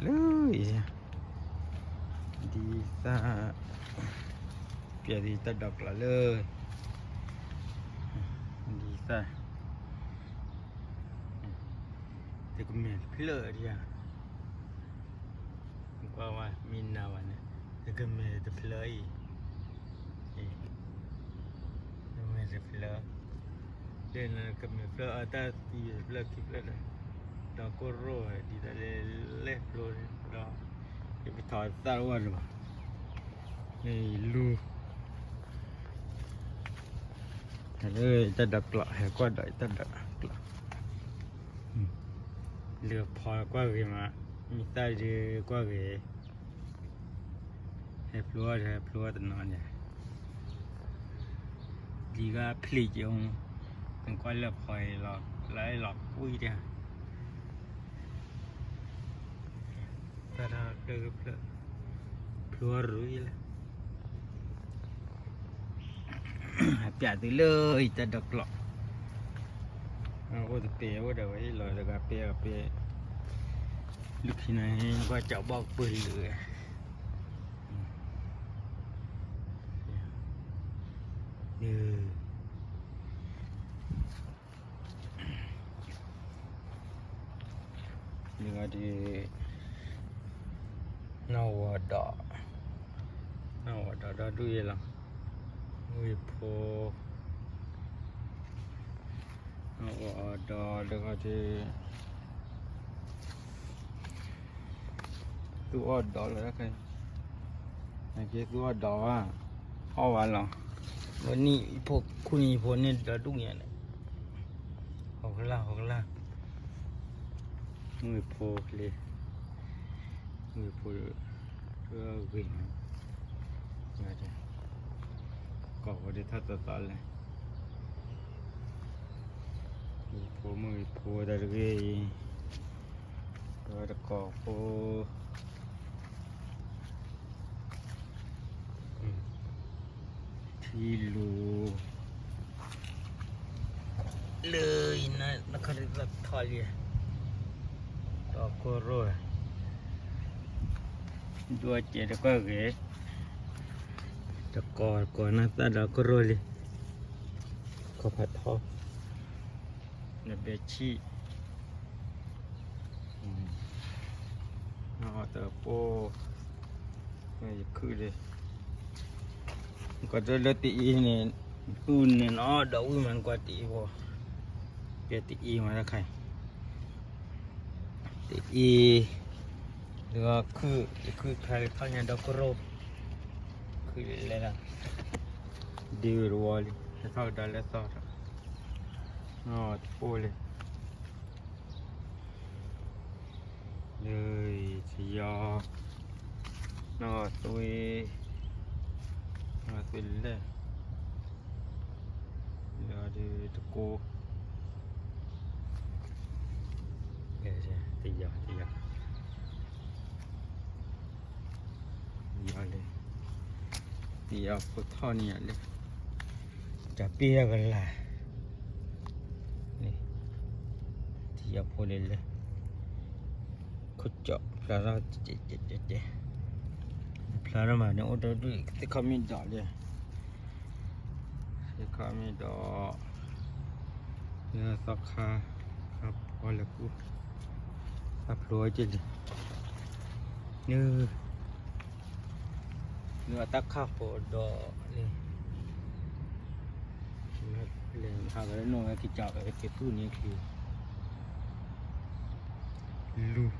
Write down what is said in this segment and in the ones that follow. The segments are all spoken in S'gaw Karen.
လၢအံၤ ဒ်သၣ် ပျဲဒ်တၢ်ဒိးကျိးလၢ ဒ်သၣ် တကမဲာ်တဖျၢၣ်ဒံးဧါ, ကွၢ်ဝဲမ့ၢ်နၤဘၣ်န့ၣ် တကမဲာ်တဖျၢၣ်အံၤ, တကမဲာ်တဖျၢၣ်, လၢနကမဲာ်ဖျၢၣ်အတၢ်သံတဖျၢၣ်ခံဖျၢၣ်ဒီး ဒီးကိၣ်ရိၣ်ဒ်သိးလၢလဲၣ်ဖျိဒီး ယကထီၣ်သၣ်ဝဲတဘၣ်, လၢယလူၤ လၢတၢ်ဒိးကျိး ဟဲကွၢ်ဒီးတၢ်ဒိးကျိး, လၢဖီကွၢ်ဂ့ၤမး, မ့ၢ်သၣ်ဒုးကွၢ်ဂ့ၤ, ဟဲဖျိအီၣ်ဒီးဟဲဖျိအီၣ်တနီၤန့ၣ်, ဒ်ဂၤဖျံးက့ၤအီၤ, နကွၢ်လၢဖီအံၤလီၤ လၢလီၤကွံတၢ် တၢ်တၢ်ဖျၢၣ်ဖျၢၣ် ဖျိအီၣ်ရူၢ်လၢ အပျးသုလၢအံၤတၢ်ဒိးကျိး, အိၣ်တပဲာ်အိၣ်ဒီးဝဲဟ့ၣ်လီၤတဂၤပဲအပဲ, လၢခံန့ၣ် ကွၢ်ကၠီဘီၣ်ကပၢၢ်လၢာ်ဝဲ, ဒ် နီၢ်ဝီၤဒီး, နီၢ်ဝီၤဒီးဒီဒူၣ်အံၤလီၤ, ဝ့ၢ်ဖိ, နီၢ်ဝီၤဒီးဒီးဒီး သူၣ်အီၣ်ဒီးလီၤ, နက့သူၣ်အီၣ်ဒီးဘၣ်, အီၣ်ဘၣ်လီၤ, ဝဲနံၣ်ဖိ ခူနံၣ်ဖိန့ၣ်ဒီဒူၣ်ညါန့ၣ်, ဟီၣ်ကလၢ် ဟီၣ်ကလၢ်, မုၢ်ဖိလံ, မုၢ်ဖိ, ဂ့ၤန့ၣ်, ကိးဖိဒ်ထီၣ်သီသီလဲၣ်, မုၢ်ဖိ မုၢ်ဖိတၢ်တဂ့ၤအံၤ, ဝဲတကိးဖိ ထံလူၤ, လၢအံၤနခီဒ်သိးထီၣ်လံ, ဒီးကိၢ်ရိၣ်, ဒိၣ်ကဲတကွၢ်ဂ့ၤ, တကိးတကိးနသၣ်ဒီးကိၢ်ရိၣ်လံ, ကိးဖးထီ, နဘဲဆံၣ် နီၢ်တပိၢ်, ယခုၣ်လံ, ကွၢ်တလၢတအံၤန့ၣ်, သူၣ်န့ၣ်နီၢ်ဒီးဝံၣ်မးနကွၢ်တအံၤဖိ, ကဲတအံၤမးတခါအံၤ, တအံၤ, လၢခုၣ် ယခုၣ်ဖဲလၢထီၣ်ညါဒီးကရိၢ်, ခုၣ်လၢလဲၣ်လီၤ, ဒ့ဝဲတဝီလံ ဟဲထီၣ်ကဒီးလၢသီထီၣ်, နီၢ်တပိၢ်လံ လၢယယီၤ, နီၢ်သွံ, နီၢ်သွံလဲၣ်, လၢဒုးတကိး, တယီၤ တယီၤ, ယီၤလံ, တယီၤဖိထီၣ်န့ၣ်ယီၤလံ, တၢ်ပ့ၢ်အကလၤ န့ၣ်, တယီၤဖိလၢလဲၣ်, ခိၣ်ကၠီဖျါထီၣ်, ဖျါထီၣ်မးန့ၣ် အိၣ်တဒူၣ်သ့ၣ်ခီမ့ၢ်ဒီးလံ, သ့ၣ်ခီမ့ၢ်ဒီး, လၢသီခါ, ခါပီလဲၤကူ, ခါဖျိက့ၤလံ, န လၢအတၢ်ခၣ်ဃိးဒီးန့ၣ်, လဲၤဟးဝဲလၢနီၢ်ဝဲကစၢ်ဝဲက့ၤသူၣ်န့ၣ်က့ၤ, လူၤ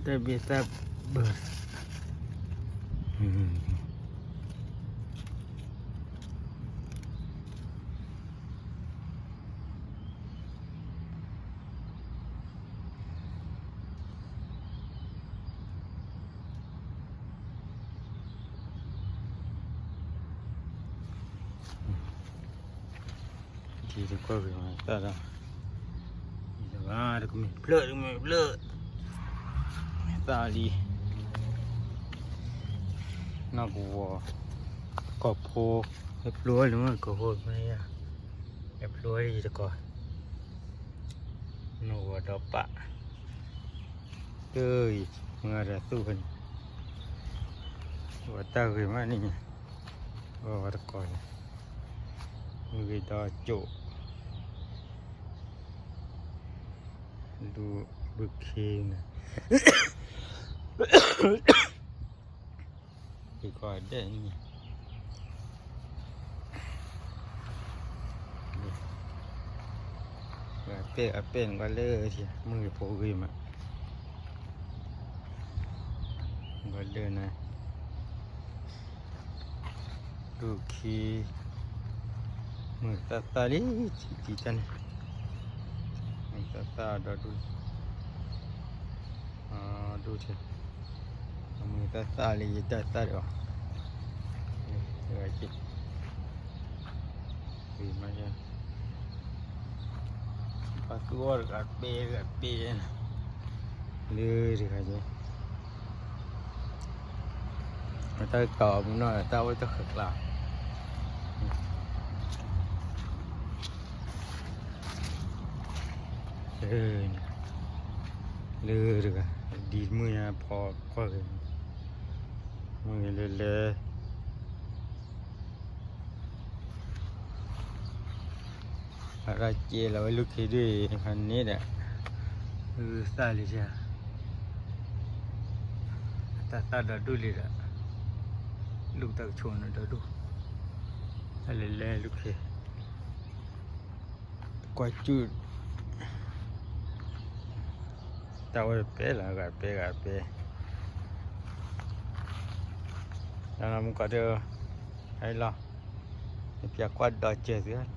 တၢ်ဘ့ၣ်တၢ်ဘၢ ယတကွၢ်ဂ့ၤမးတၢ်ဒီး ယတဘၣ်တကမ့ၢ်ဖျၢၣ်တကမ့ၢ်ဖျၢၣ် သၣ်လံ နီၢ်ကဝီၤ ကီၢ်ဖိ ဟဲဖျိဝဲလၢမ့ၢ်ကီၢ်ဖိမ့ၢ်ယါ ဟဲဖျိဝဲလၢယတကီၢ် နီၢ်ကဝီၤဒီးပၣ် တၢ်အံၤ မ့ၢ်ဂၤဒီးသူၣ်ဖဲန့ၣ် ဝဲတၢ်ဂ့ၤမးန့ၣ် ဝဲဝဲတကီၢ်န့ၣ် မ့ၢ်ဂ့ၤဒီးကၠိၣ် ဒူၣ်ဒူၣ်ခ့န့ၣ် ယကီၢ်ဒဲးန့ၣ် အပဲၢ်အပဲၢ်နကွၢ်လၢထံ မုၢ်ဂ့ၤဖိဂ့ၤမး နကွၢ်လၢနၤ ဒူၣ်ခံ မုၢ်သၣ်သၣ်လံ ထံတံၢ်တၢ်န့ၣ် မုၢ်သၣ်သၣ်ဒီဒူၣ် ဒူၣ်ထံ မုၢ်သၣ်သၣ်လံ ယတၢ်သၣ်ဒီး ဝဲက့ၤ ဝံၤမး ပှၤသူအီၤတဂၤပဲတဂၤပဲ လၢတဂၤက့ အတၢ်ကီၤမုၢ်နီၢ် တၢ်ဝဲတဃၢၤကျါ လၢတဂၤ ဒ်မုၢ်ညါဖီကွၢ်က့ၤ မုၢ်ဂ့ၤလဲၤလဲၤ အတၢ်ကဲလီၤဝဲလူၢ်ခ့ဒုၣ်အံၤ ဖးန့ၣ်ဒီး အုသၣ်လံ တၢ်သၣ်ဒီဒူၣ်လံဒီး လူၢ်တၢ်ကဆိးန့ၣ်ဒီဒူၣ် တၢ်လဲၤလဲၤလူၢ်ခ့ ကွၢ်စူၣ် တၢ်ဝဲတပဲလီၤ ဂၤတပဲဂၤတပဲ တၢ်လီၤမူကီၢ်ဒၢ ဟဲလီၤ နပျၢ်ကွၢ်ဒီးစၢၤသု